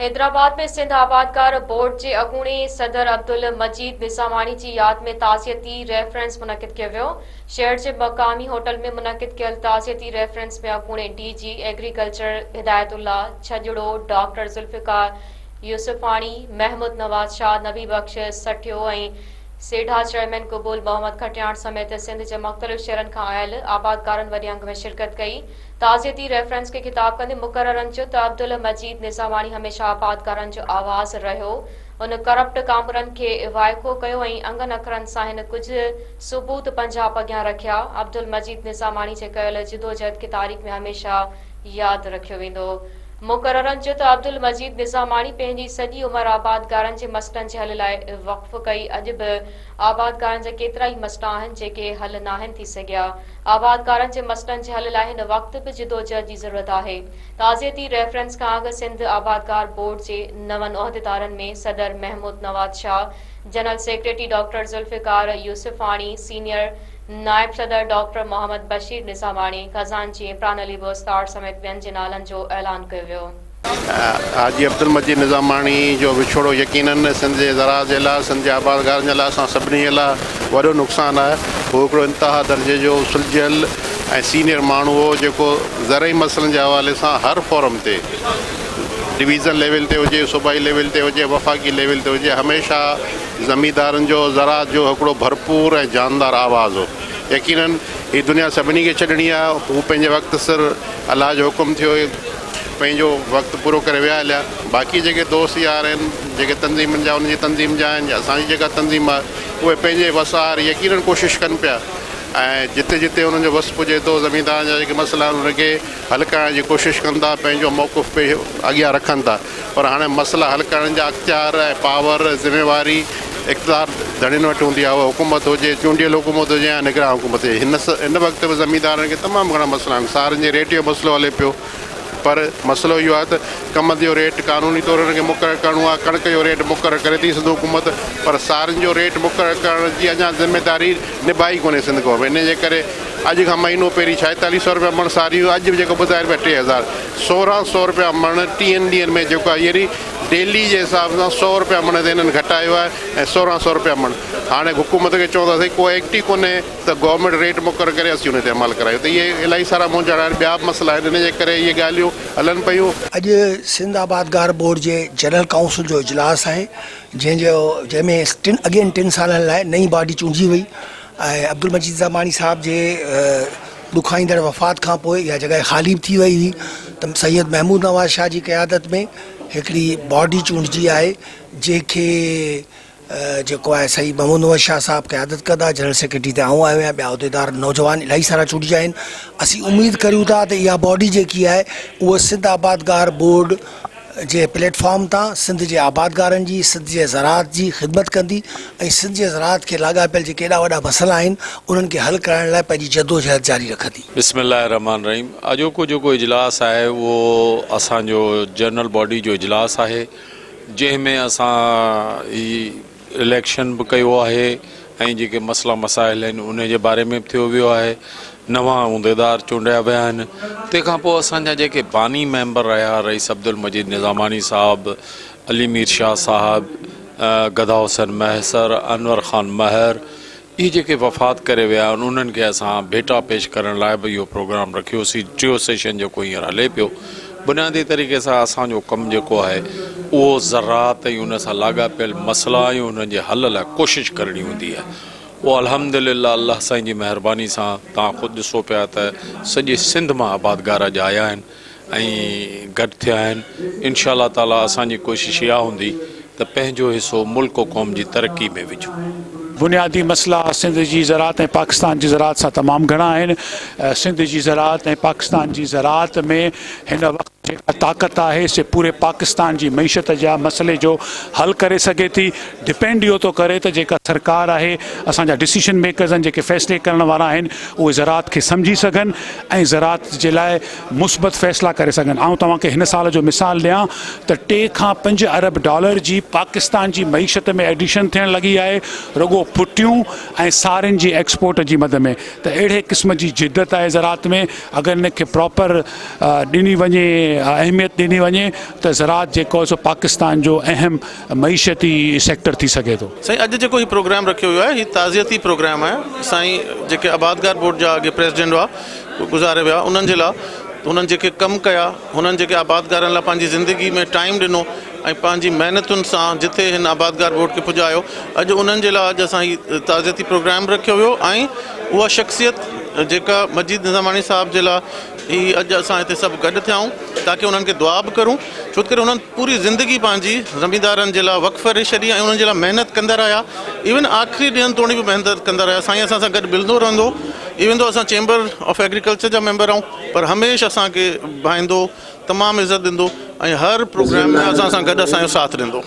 حيدرآباد ۾ سنڌ آبادگار بورڊ جي اڳوڻي صدر عبدالمجيد نظاماڻي جي ياد ۾ تعزيتي ريفرنس منعقد ڪيو ويو. شهر جي مقامي هوٽل ۾ منعقد ڪيل تعزيتي ريفرنس ۾ اڳوڻي D G agriculture Hidayatullah Chhajro, doctor Zulfiqar Yousufani, Mahmood Nawaz Shah, Nabi Bakhsh Sathio ۽ SIDA chairman Qabool Muhammad Khatiyar سميت سنڌ جي مختلف شهرن کان آيل آبادگارن وڏي انگ ۾ شرڪت ڪئي. تعزيتي ريفرنس کي خطاب ڪندي مقررن چيو ته عبدالمجيد نظاماڻي هميشه آبادگارن جو آواز رهيو، هن ڪرپٽ ڪامورن کي وائکو ڪيو ۽ انگن اکرن سان هن ڪجهه ثبوت پنجاب اڳيان رکيا، عبدالمجيد نظاماڻي جي ڪيل جدوجهد کي تاريخ ۾ هميشه ياد رکيو ويندو. مقررن چيو ته عبدالمجيد نظاماڻي پنهنجي سڄي عمر آبادگارن جي مسئلن جي حل لاء وقف ڪئي، اڄ به آبادگارن جا ڪيترائي مسئلا آهن جيڪي حل ناهن ٿي سگهيا، آبادگارن جي مسئلن جي حل لاء هن وقت به جدوجهد جي ضرورت آهي. تعزيتي ريفرنس کان اڳ سنڌ آبادگار بورڊ جي نون عهديدارن ۾ صدر Mahmood Nawaz Shah, general secretary doctor Zulfiqar Yousufani, senior نائب صدر ڊاڪٽر محمد بشير نظاماڻي، خزانچي عمران علي بوستار سميت ٻين جي نالن جو اعلان ڪيو ويو. حاجي عبدالمجيد نظاماڻي جو وڇوڙو يقينن سنڌ جي زراعت جي لاء، سنڌ جي آبادگارن جي لاء، اسان سڀني جي لاء وڏو نقصان آهي. هو هڪڙو انتها درجي جو سلجهيل ۽ سينيئر ماڻهو هو، جيڪو زرعي مسئلن جي حوالي سان هر فورم تي ڊويزن ليول تي هجي، صوبائي ليول تي هجي، وفاقي ليول تي هجي، هميشه زميندارن جو زراعت جو هڪڙو ڀرپور ۽ جاندار آواز هو. يقينن هي دنيا سڀني کي ڇڏڻي آهي. هو پنهنجي وقت سر الله جو حڪم ٿيو پنهنجو وقت پورو ڪري ويا هليا. باقي جيڪي دوست يار آهن جيڪي تنظيمن جا انهن جي تنظيم جا آهن يا اسان جي جيڪا تنظيم آهي اهي پنهنجي وس آهر يقينن ڪوشش ڪن پيا ۽ جتي جتي انهن جو وس پڄي ٿو زميندارن جا جيڪي مسئلا آهن انهن کي حل ڪرائڻ جي ڪوشش ڪن ٿا پنهنجو موقف پيش اڳيان رکن ٿا پر هاڻي مسئلا حل ڪرڻ جا اختيار ۽ پاور ذميواري اقتدار ڌڻين وٽ هوندي آهي اها حڪومت هجي چونڊيل حڪومت هجي يا نگران حڪومت هجي هن هن وقت به زميندارن کي تمام گهڻا مسئلا آهن سارين جي ريٽ جو مسئلو هلي پيو پر مسئلو اهو آهي ته ڪمند جو ريٽ قانوني طور هن کي مقرر ڪرڻو آهي ڪڻڪ جو ريٽ مقرر ڪري ٿي سنڌ حڪومت پر سارين جو ريٽ مقرر ڪرڻ جي اڃا ذميواري نڀائي ڪونهي سنڌ گورنمينٽ ان جي ڪري اڄ کان مهينو پهرين ڇائيتاليهه سئو رپيا مڻ ساري هئي اڄ به جيڪو ٻڌائين پيا 3000 16 سئو رپيا مڻ ٽيهن ڏينهن ۾ جيڪو آهي يعني ڊيلي جي حساب سان سئو رپيا مڻ تي هنن گهٽايو آهي ۽ 16 سئو رپيا مڻ هاڻي حڪومت کي چونداسين ڪو ايڪٽ ئي ڪونهي ته گورنمينٽ ريٽ مقرر ڪري اسين ان تي عمل ڪرايون ته اهي الاهي سارا مونجهارا آهن ٻيا به مسئلا آهن ان جي ڪري اهي ڳالهيون هلن پيون. اڄ سنڌ آبادگار بورڊ جي جنرل ڪائونسل جو اجلاس آهي جنهن جو جنهن ۾ ٽن اڳين ٽن سالن لاء نئين باڊي چونڊجي وئي ۽ عبدالمجيد زماني صاحب جي ڏکائيندڙ وفات کان پوء اها جڳهه خالي به ٿي وئي هئي ته سيد محمود نواز شاهه جي قيادت ۾ هڪڙي باڊي چونڊجي آهي جنهن کي جيڪو آهي سيد محمود نواز شاهه صاحب قيادت ڪندا جنرل سيڪريٽري تي آئون آيو آهيان ٻيا عهديدار نوجوان الاهي سارا چونڊجا آهن اسين اميد ڪريون ٿا ته اها باڊي جيڪي آهي اها سنڌ آبادگار بورڊ جي پليٽ فارم تان سنڌ جي آبادگارن جي، سنڌ جي زراعت جي خدمت ڪندي ۽ سنڌ جي زراعت کي لاڳاپيل جيڪي ايڏا وڏا مسئلا آهن انهن کي حل ڪرائڻ لاء پنهنجي جدوجهد جاري رکندي. بسم الله الرحمٰن الرحيم اڄوڪو جيڪو اجلاس آهي اهو اسان جو جنرل باڊي جو اجلاس آهي جنهن ۾ اسان هي اليڪشن به ڪيو آهي ۽ جيڪي مسئلا مسائل آهن انهي جي باري ۾ به ٿيو ويو آهي نوان عهديدار چونڊيا ويا آهن تنهن کان پوء اسان جا جيڪي باني ميمبر رهيا رئيس عبدالمجيد نظاماڻي صاحب علي مير شاهه صاحب گدا حسين مهيسر انور خان مهر اهي جيڪي وفات ڪري ويا آهن انهن کي اسان ڀيٽا پيش ڪرڻ لاء به اهو پروگرام رکيوسين ٽيو سيشن جيڪو هينئر هلي پيو بنيادي طريقي سان اسان جو ڪم جيڪو آهي اهو زراعت ۽ ان سان لاڳاپيل مسئلا ۽ انهن جي حل لاء ڪوشش ڪرڻي هوندي آهي اهو الحمد لله الله سائين جي مهرباني سان توهان خود ڏسو پيا ته سڄي سنڌ مان آبادگار اڄ آيا آهن ۽ گڏ ٿيا آهن انشاء الله تعالي اسان جي ڪوشش اها هوندي ته پنهنجو حصو ملڪ و قوم جي ترقي ۾ وجهون. بنيادي مسئلا سنڌ جي زراعت ۽ پاڪستان جي زراعت سان تمام گهڻا آهن. سنڌ جي زراعت ۽ پاڪستان جي زراعت ۾ هن وقت جيڪا طاقت آهي سي پوري پاڪستان جي معيشت جا مسئلي جو حل ڪري سگهي ٿي. ڊپينڊ اهو ٿو ڪري ته جيڪا سرڪار آهي اسان جا ڊسيشن ميڪرز آهن جيڪي فيصلي ڪرڻ وارا آهن اهي زراعت کي سمجهي سگهن ۽ زراعت جي لاء مثبت فيصلا ڪري سگهن. آئون توهان کي هن سال جو مثال ڏيان ته ٽي کان پنج ارب ڊالر جي پاڪستان جي معيشت ۾ ايڊيشن ٿيڻ لڳي آهي رڳو ڦٽيون ۽ سارين جي ايڪسپورٽ جي مد ۾ ته اهڙي قسم جي جدت آهي زراعت ۾ اگر ان کي پراپر ڏني وڃي. اهميت ڏني وڃي ته زراعت جيڪو آهي سو پاڪستان جو اهم معيشتي سيڪٽر ٿي سگهي ٿو. سائين اڄ جيڪو هي پروگرام رکيو ويو آهي هي تعزيتي پروگرام آهي سائين جيڪي آبادگار بورڊ جا اڳي پريزيڊنٽ هئا گذاري ويا انهن جي لاء هنن جيڪي ڪم ڪيا هنن جيڪي آبادگارن لاء پنهنجي زندگي ۾ ٽائيم ڏنو ۽ پنهنجي محنتن سان جتي هن آبادگار بورڊ کي پڄايو اڄ انهن جي لاء اڄ اسان هي تعزيتي پروگرام رکيو ويو ۽ اها شخصيت جيڪا مجيد نظاماڻي صاحب جي لاء هي اڄ اسان هتي سڀ گڏ ٿيا آهيون تاڪه انهن کي دعا به ڪرون ڇو ته انهن پوري زندگي پنهنجي زميندارن جي لاء وقف ڪري ڇڏي ۽ انهن جي لاء محنت ڪندا رهيا ايون آخري ڏينهن توڻي به محنت ڪندا رهيا سائين اسان سان گڏ ملندو رهندو ايون دو اسان چيمبر آف ايگريڪلچر جا ميمبر آهيون پر هميشھ اسان کي ڀائيندو تمام عزت ڏيندو ۽ هر پروگرام ۾ اسان سان گڏ اسان جو ساٿ ڏيندو.